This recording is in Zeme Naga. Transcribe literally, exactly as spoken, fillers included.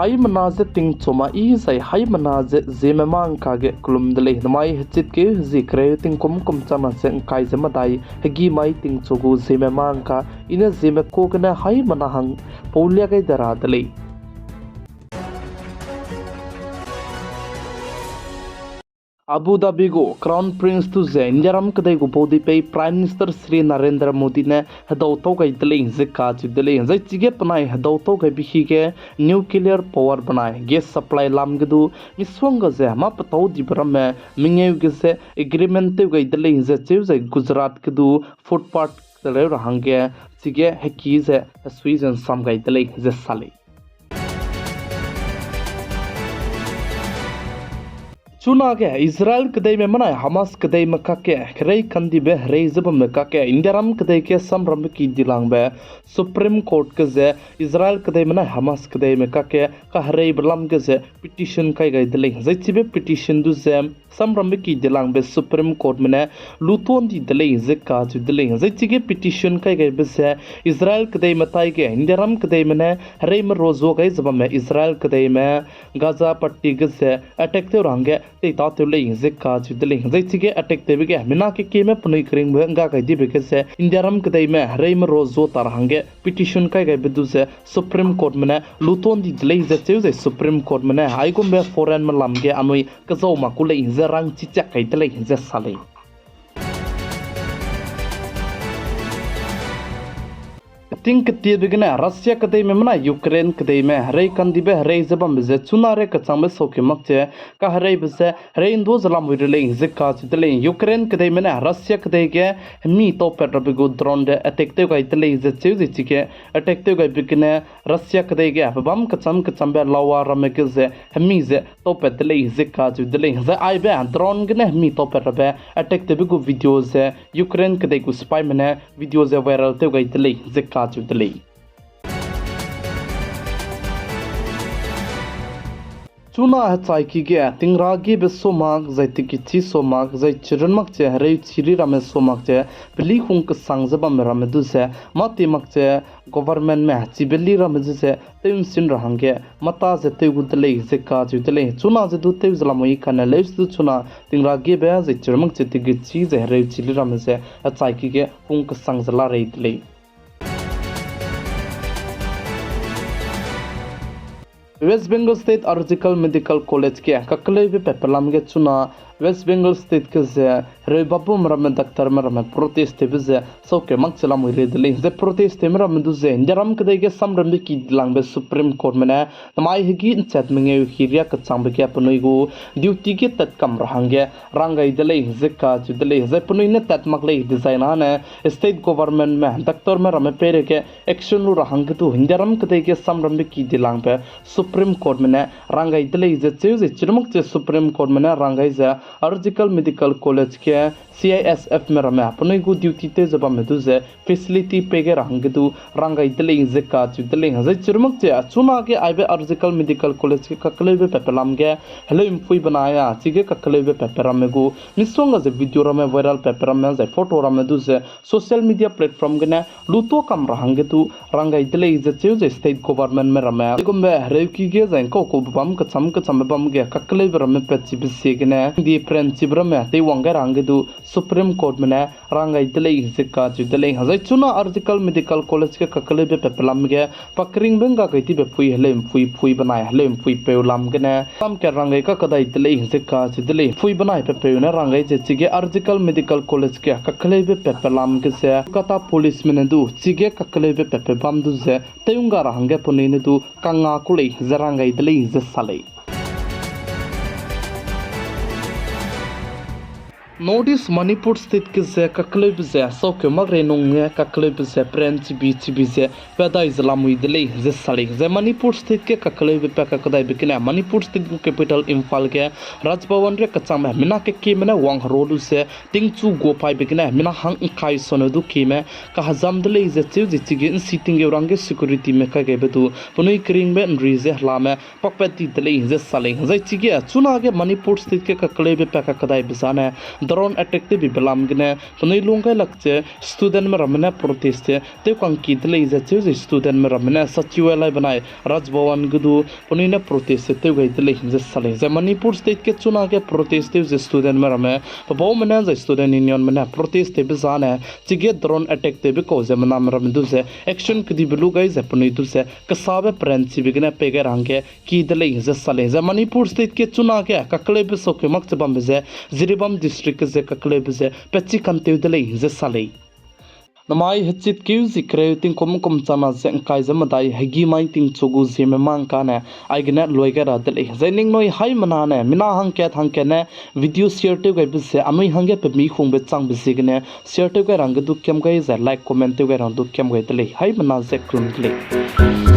Haimena ze tingchu ma i zai haimena ze Zeme mangka ge kelum de lei. Namai hechit keu zie kereu tingkum kum changna ze ngkai ze medai hegî mai tingchu gu Zeme mangka i ne Zeme ka gene haimena hang paulia gai de ra de lei. Abu Dhabi gu Crown Prince du ze Indiaram kedei gu baudipei Prime Minister Shri Narendra Modi ne hedau tau gai de lei ze kacheu de lei. Zai chige penai hedau tau gaibe hige nuclear power benai gas supply lam ge du misongga ze mâ petau dibe ramme mengeu ge ze agreement tew gai de lei ze cheu zai Gujarat ge du food park teleu ra hangge chige heki ze hesui ze nsam gai de lei ze sa lei. Chunage Israel kedeime menai Hamas kedeime kakge kerei kandibe herei ze bambe kakge Indiaram kedei ge samrambe ki dilangbe Supreme Court ge ze Israel kedeime nai Hamas kedeime kakge kahereibe lam ge ze petition kai gai de lei. Zai chibe petition du ze samrambe ki dilangbe Supreme Courtme ne luton di de lei ze kacheu de lei. Zai chige petition kai gaibe ze Israel kedeime taige Indiaram kedeime ne hereime ro zua gai ze bamme Israel kedeime Gaza Patti ge ze attack tew ra hangge teitatew lei ze kacheu de lei. Zai chige attack tewbe ge mina kekieme penui keringbe ngga gai dibe ge ze Indiaram kedeime hereime ro zua ta ra hangge petition kai gaibe du ze Supreme Courtme ne luton di de lei ze cheu zai Supreme Courtme ne aigumbe foreignme lam ge anui kezau mak ku lei ze rangchi chak kai de lei ze sa lei. Ting ketiebe gene Russia kedeime menai Ukraine kedeime herei kandibe herei ze bambe ze chuna re kechangbe sauke mak ze kahereibe ze herei ndu ze lamui re lei ze kacheu de lei. Ukraine kedeime ne Russia kedei ge hemi taupat rabe gu drone de attack tew gai de lei ze cheu ze chige attack tew gaibe gene Russia kedei ge pebâm kecham kechambe lawa ramme ge ze hemi ze taupat de lei ze kacheu de lei. Zai aibe drone gene hemi taupat rabe attack tewbe gu video ze Ukraine kedei gu sipaime ne video ze viral tew gai de lei ze kacheu de lei. Chuna hechaiki ge tingra gebe so mak zai tekichi so mak zai chirun mak ze hereu chiri ramme so mak ze peli hung kesang ze bamme ramme du ze mâ ti mak ze governmentme chibe li ramme ze ze tew nsin ra hangge mata ze tew gu de lei ze kacheu de lei. Chuna ze du tew ze lamui kane leuse du chuna tingra gebe zai chirun mak ze tekichi zai hereu chili ramme ze hechaiki ge hung kesang ze la rei de lei. West Bengal State R G Kar Medical College ge kakeleube patpe lam ge chuna West Bengal State ge ze hereu babum ramme doctorme ramme protest tewbe ze sauke mak ze lamui rei de lei. Ze protest tewme ramme du ze Indiaram kedei ge samrambe ki dilangbe Supreme Courtme ne namai hegî nchat mengeu hiria kechangbe ge penui gu duty ge tat kam ra hangge rang gai de lei ze kacheu de lei. Zai penui ne tat mak lei dezaine state governmentme, doctorme ramme peireige action lu ra hangge du Indiaram kedei ge samrambe ki dilangbe Supreme Courtme ne rang gai de lei ze cheu ze chirun mak ze Supreme Courtme ne rang gai ze R G Kar Medical College ge C I S Fme ramme penui gu duty tew ze bamme du ze facility pei gai ra hangge du rang gai de lei ze kacheu de lei. Zai chirun mak ze chunage aibe R G Kar Medical College ge kakeleube patpe lam ge heleu mpui benai a chige kakeleube patpe ramme gu misongga ze video ramme viral patpe ramme zai photo ramme du ze social media platform gene luto kam ra hangge du rang gai de lei ze cheu ze state governmentme ramme aigumbe hereuki ge zai ngkau kube bam kecham kechambe bam ge kakeleube ramme pat chibe ziegene di pran chibe ramme teiwang gai ra hangge du Supreme Courtme ne rang gai de lei ze kacheu de lei. Zai chuna R G Kar Medical College ge kakeleube patpe lam ge pa keringbe ngga gai dibe pui heleu mpui pui benai heleu mpui peu lam gene sam ke rang gai kakedai de lei ze kacheu de lei. Pui benai pe peu ne rang gai ze chige R G Kar Medical College ge kakeleube patpe lam ge ze Kolkata policeme ne du chige kakeleube patpe bam du ze tew ngga ra hangge penui ne du kanga ku lei ze rang gai de lei ze sa lei. North East Manipur State ge ze kakeleube ze sauke mak rei nung ge kakeleube ze pran chibi chibi ze padai ze lamui de lei ze sa lei. Zai Manipur State ge kakeleube pa kakedaibe gene Manipur State gu capital Imphal ge Raj Bhavan ria kechangme mina kekieme ne wang hero lu ze tingchu guapaibe gene mina hang ngkai sone du kieme kahezam de lei ze cheu ze chige nsi tinggeu ra hangge securityme kai gaibe du penui keringbe nri ze helame pakpat di de lei ze sa lei. Zai chige chunage Manipur State ge kakeleube pa kakedaibe zane drone attack tewbe belam gene penui lung gai lak ze studentme ramme ne protest ze tewkangki de lei ze cheu ze studentme ramme ne sachiu lai benai Raj Bhavan ge du penui ne protest ze tew gai de lei ze sa lei. Zai Manipur State ge chunage protest tew ze studentme ramme, pebaume ne zai student unionme ne protest tewbe zane chige drone attack tewbe kau ze mename ramme du ze action kedibe lu gai ze penui du ze kesabe peranchibe gene pei gai ra hangge ki de lei ze sa lei. Zai Manipur State ge chunage kakeleube sau keu mak che bambe ze Jiribam District ge ze kakeleube ze pechi kantew de lei ze sa lei. Namai hechitkeu zie kereu tingkum kum changna ze ngkai ze medai hegî mai tingchu gu ziemme mang kane aigene lui gai ra de lei. Zai ningnui haimena ne mina hangkat hangkat ne video share tew gaibe ze anui hangge pemi hungbe changbe ziegene share tew gai ra hangge du kiam gai zai like comment tew gai ra hang du kiam gai de lei. Haimena ze kelum de lei.